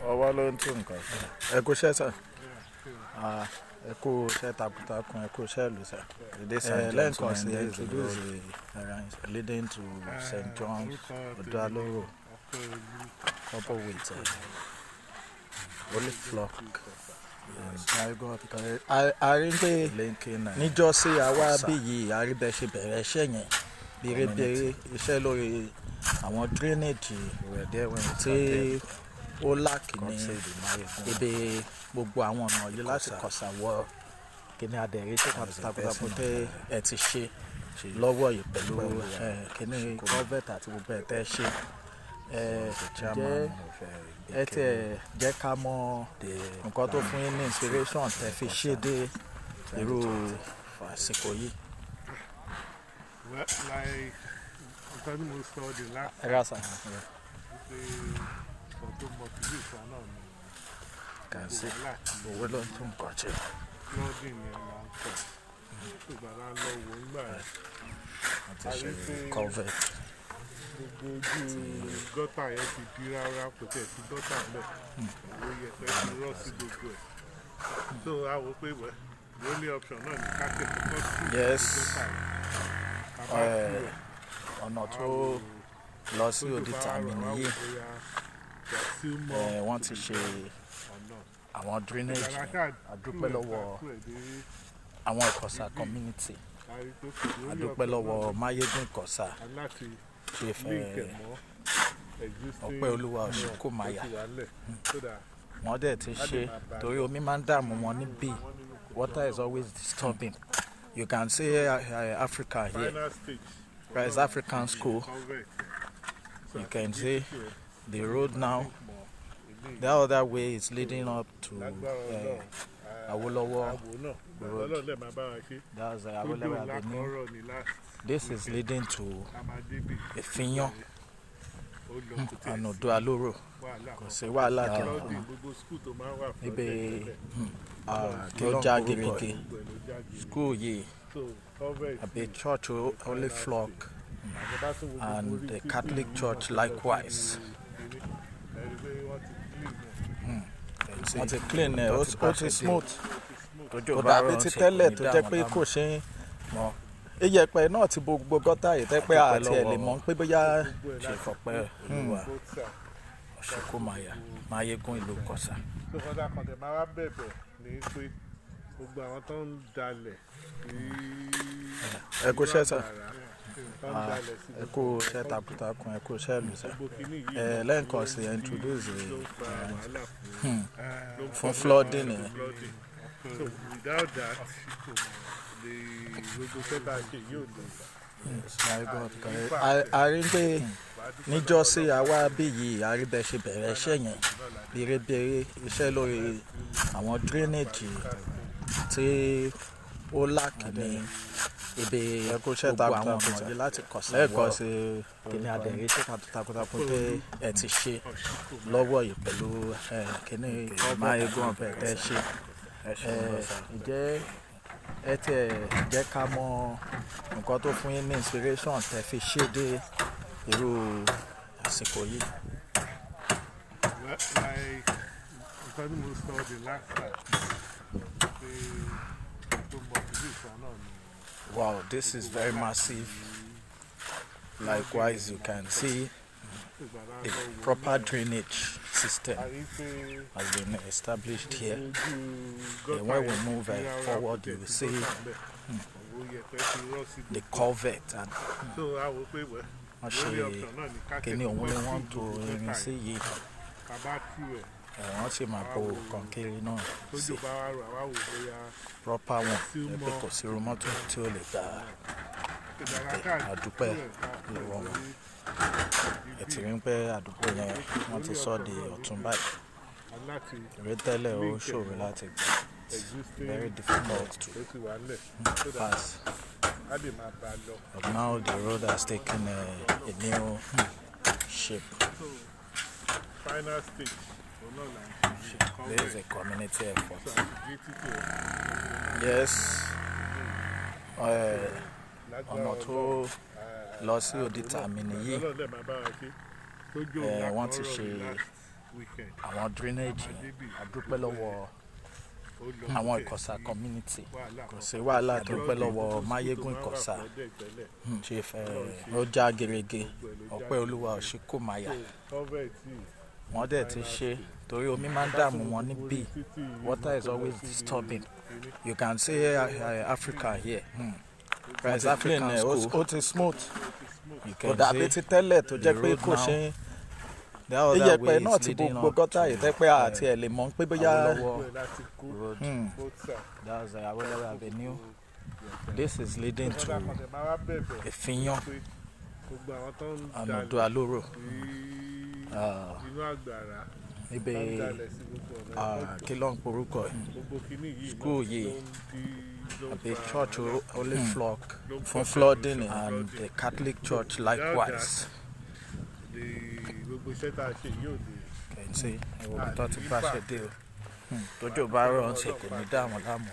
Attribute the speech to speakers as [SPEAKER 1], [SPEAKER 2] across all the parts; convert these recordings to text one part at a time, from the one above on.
[SPEAKER 1] Ọwọ́ ló ń tún nǹkan ṣe. Ẹ kú iṣẹ́, sir. Ẹ kú iṣẹ́ takuntakun, ẹ kú iṣẹ́ ìlú, sir. Lẹ́ẹ̀kan sí, introduce ara yín, sir. Leading to St. John's Odo-Aloro, couple with Holy Flock. A rí pé níjọ́sí àwa bí yìí, a rí bẹ́ẹ̀ ṣe bẹ̀rẹ̀ iṣẹ́ yẹn bèrèbèrè, iṣẹ́ lórí àwọn drainage tí ó lack ní ibi gbogbo àwọn ọ̀nà yìí láti Kọ̀sà wọ kíní. Adẹ̀rí iṣẹ́ takuntakun tẹ́ ẹ ti ṣe lọ́wọ́ yìí pẹ̀lú kíní culvert àti gbogbo ẹ̀ tẹ́ ṣe. Jẹ́ ẹ tiẹ̀ jẹ́ ká mọ nǹkan tó fún yín ní inspiration tẹ́ fi ṣe dé irú àsìkò yìí?
[SPEAKER 2] Well, like nǹkan tí mo sọ the last
[SPEAKER 1] Ẹ rà, sir.
[SPEAKER 2] pé nǹkan tó motivate wa náà ni
[SPEAKER 1] Kàn sí
[SPEAKER 2] wàhálà tí
[SPEAKER 1] owó ló ń tún nǹkan ṣe.
[SPEAKER 2] Flooding yẹn máa ń pọ̀. Ìgbà tá a lọ wò nígbà yẹn,
[SPEAKER 1] Wọ́n ti ṣe culvert.
[SPEAKER 2] Gbogbo ojú gọ́tà yẹn ti di rárá, kò tẹ̀ sí gọ́tà mẹ́. Owó yẹpẹ̀ ti rọ́ sí gbogbo ẹ̀. So a wò pé, well, the only option náà ni ká tẹ̀ kọ́kọ́ tú gọ́tà yẹn. Ká bá tú ẹ̀,
[SPEAKER 1] Ọ̀nà tó lọ sí Òdìtà mi nìyí. Wọ́n ti ṣe àwọn drainage yẹn. A dúpẹ́ lọ́wọ́ àwọn Ìkọ̀sà community, a dúpẹ́ lọ́wọ́ Máyégún Ìkọ̀sà, Chief Ọpẹ́olúwa Ọ̀ṣunkòmáyà. Wọ́n dẹ̀ ti ṣe torí omi máa ń dààmú wọn níbí. Water is always disturbing. You can see Africa here, Christ African School. You can see the road now. The other way is leading up to Awolowo Road. That's Awolowo Avenue. This is leading to Ìfínyán and Odo-Aloro. Kò sí wàhálà kankan níbi tó já gerege. School yìí àbí church Holy Flock and the Catholic Church likewise. Wọ́n ti clean ẹ̀, ó ti smooth. Kò dàbí ti tẹ́lẹ̀ tó jẹ́ pé kò ṣe é mọ́. Iyẹ̀pẹ̀ náà ti bo gbogbo gọ́tà yìí tẹ́ pé àti ẹ̀ lè mọ̀ pé bóyá. Chief Ọpẹ́olúwa Ọ̀ṣunkòmáyà, Máyégún ìlú Ìkọ̀sà.
[SPEAKER 2] So kọ́dà kan tẹ̀ máa wá bẹ̀bẹ̀ ní pé gbogbo àwọn tó ń dalẹ̀ sí
[SPEAKER 1] Ẹ kú iṣẹ́, sir.
[SPEAKER 2] tó ń dalẹ̀ sí
[SPEAKER 1] Ẹ kú iṣẹ́ takuntakun, ẹ kú iṣẹ́ ìlú, sir.
[SPEAKER 2] gbogbo kíní yìí
[SPEAKER 1] Lẹ́ẹ̀kan sí, introduce
[SPEAKER 2] ló ń fa wàhálà fún
[SPEAKER 1] fún flooding yẹn.
[SPEAKER 2] Flooding. So without that, the gbogbo iṣẹ́ tá a ṣe yóò lè
[SPEAKER 1] A rí pé níjọ́sí àwa bí yìí, a rí bẹ́ẹ̀ ṣe bẹ̀rẹ̀ iṣẹ́ yẹn bèrèbèrè, iṣẹ́ lórí àwọn drainage tí ó lack ní ibi gbogbo àwọn ọ̀nà yìí láti Kọ̀sà wọ kíní. Adẹ̀rí iṣẹ́ takuntakun tẹ́ ẹ ti ṣe lọ́wọ́ yìí pẹ̀lú kíní Máyégún ọ̀bẹ tẹ́ ṣe. Ǹjẹ́ ẹ tiẹ̀ jẹ́ ká mọ nǹkan tó fún yín ní inspiration tẹ́ fi ṣe dé irú àsìkò yìí?
[SPEAKER 2] Well, like nǹkan tí mo sọ the last time pé tó motivate wa náà ni
[SPEAKER 1] Wow, this is very massive. Likewise, you can see the proper drainage system has been established here. And when we move forward, you will see the culvert and wọ́n ṣe kíní òun ni wọ́n ń to irin sí yìí. Wọ́n sì máa bo kọ̀ǹkéré náà sí proper one pé kò sí irú mọ́tò tí ó lè gba ibẹ̀. A dúpẹ́ lọ́wọ́ wọn. Ẹ ti rí pé àdúgbò yẹn, wọ́n ti sọ di ọ̀tún báyìí. Torí tẹ́lẹ̀, ó ṣòro láti gbà. Very difficult to pass. But now the road has taken a new shape.
[SPEAKER 2] Final stage.
[SPEAKER 1] This is a community effort. Yes. Ọ̀nà tó lọ sí Òdìtà mi nìyí. Wọ́n ti ṣe
[SPEAKER 2] weekend.
[SPEAKER 1] Àwọn drainage yẹn, a dúpẹ́ lọ́wọ́
[SPEAKER 2] Ó lọ
[SPEAKER 1] àwọn
[SPEAKER 2] sókè
[SPEAKER 1] Ìkọ̀sà
[SPEAKER 2] sí
[SPEAKER 1] community.
[SPEAKER 2] wàhálà
[SPEAKER 1] Kò
[SPEAKER 2] kan.
[SPEAKER 1] sí wàhálà. A dúpẹ́ lọ́wọ́ Máyégún Ìkọ̀sà, Chief ó já gerege, Ọpẹ́ Olúwa Òṣìkòmáyà. Wọ́n dẹ̀ ti ṣe torí omi máa ń dààmú wọn níbí. Water is always disturbing. You can see Africa here. There is African school.
[SPEAKER 3] Ó ti smooth.
[SPEAKER 1] You
[SPEAKER 3] Kò
[SPEAKER 1] can
[SPEAKER 3] dàbí
[SPEAKER 1] see
[SPEAKER 3] ti tẹ́lẹ̀ tó jẹ́
[SPEAKER 1] the
[SPEAKER 3] pé
[SPEAKER 1] road
[SPEAKER 3] kò
[SPEAKER 1] now.
[SPEAKER 3] ṣe
[SPEAKER 1] The other
[SPEAKER 3] iyẹ̀pẹ̀
[SPEAKER 1] way
[SPEAKER 3] náà
[SPEAKER 1] is
[SPEAKER 3] ti
[SPEAKER 1] leading
[SPEAKER 3] gbogbo
[SPEAKER 1] up
[SPEAKER 3] gọ́tà
[SPEAKER 1] to
[SPEAKER 3] yìí tẹ́ pé àti ẹ̀ lè mọ̀ pé bóyá
[SPEAKER 1] Awolowo Road. That's the Awolowo Avenue. This is leading to Efinyan
[SPEAKER 2] Gbogbo àwọn tó ń
[SPEAKER 1] and
[SPEAKER 2] dalẹ̀
[SPEAKER 1] Odo-Aloro.
[SPEAKER 2] sí inú àgbàrá,
[SPEAKER 1] Níbi
[SPEAKER 2] tó ń dalẹ̀ sí gbogbo ọ̀nà ẹ̀kọ́,
[SPEAKER 1] kí ló ń porúkọ ẹ̀?
[SPEAKER 2] Gbogbo kinní yìí náà
[SPEAKER 1] School yìí
[SPEAKER 2] ló ń dí, ló ń
[SPEAKER 1] àbí
[SPEAKER 2] fa
[SPEAKER 1] church
[SPEAKER 2] wàhálà,
[SPEAKER 1] Holy Flock
[SPEAKER 2] ló ń
[SPEAKER 3] fún
[SPEAKER 2] cause
[SPEAKER 3] flooding.
[SPEAKER 1] And
[SPEAKER 2] flooding.
[SPEAKER 1] the Catholic Church likewise.
[SPEAKER 2] Gbogbo iṣẹ́ tá a ṣe yóò dé.
[SPEAKER 1] Can see ẹ wo ibi tó ti bá ṣe dé o. Tójò bá rọ̀ ń ṣe, kò ní dá àwọn láàmú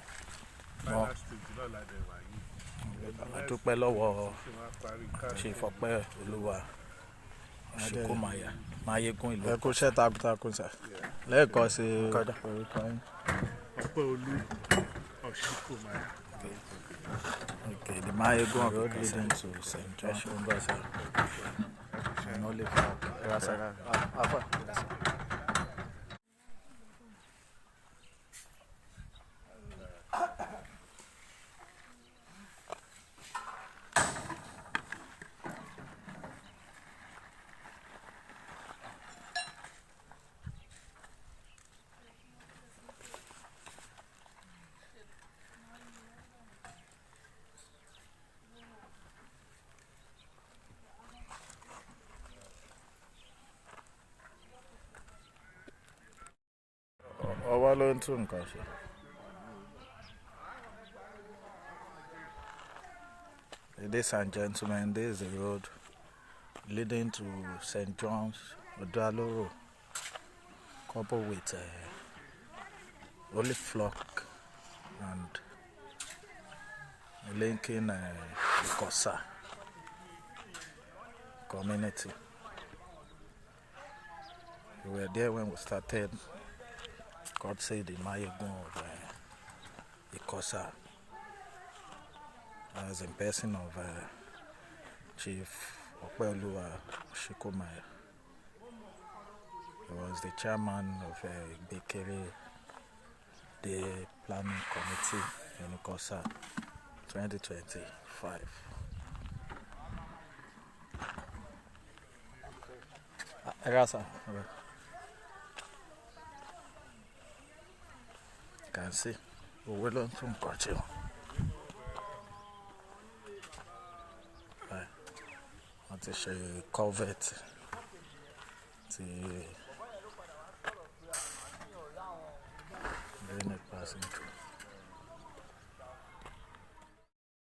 [SPEAKER 1] mọ́.
[SPEAKER 2] Final stage náà la dẹ̀ wà yìí.
[SPEAKER 1] A dúpẹ́ lọ́wọ́
[SPEAKER 2] Ṣé wọ́n á parí káàdì?
[SPEAKER 1] Chief Ọpẹ́ Olúwa Òṣìkòmáyà, Máyégún ìlú.
[SPEAKER 3] Ẹ kú iṣẹ́ takuntakun, sir. Lẹ́ẹ̀kan sí,
[SPEAKER 1] Kódà.
[SPEAKER 3] orúkọ yín?
[SPEAKER 2] Ọpẹ́ Olú Ọ̀ṣínkòmáyà.
[SPEAKER 1] Okay, the Mayegun road leading to St. John. Ẹ ṣeun gan, sir. And Holy Flock. Ẹ wá, sir. Afa. Ọwọ́ ló ń tún nǹkan ṣe. Ladies and gentlemen, this is the road leading to St. John's, Odo-Aloro, coupled with Holy Flock and linking Ikosa community. We were there when we started. God say the Mayegun of Ikosa, as in person of Chief Opeoluwa Oshikomaya. He was the chairman of Gbekere Day Planning Committee in Ikosa 2025. Ẹ ká sà. Can see owó ló ń tún nǹkan ṣe o. Báyìí, wọ́n ti ṣe culvert ti drainage passing through.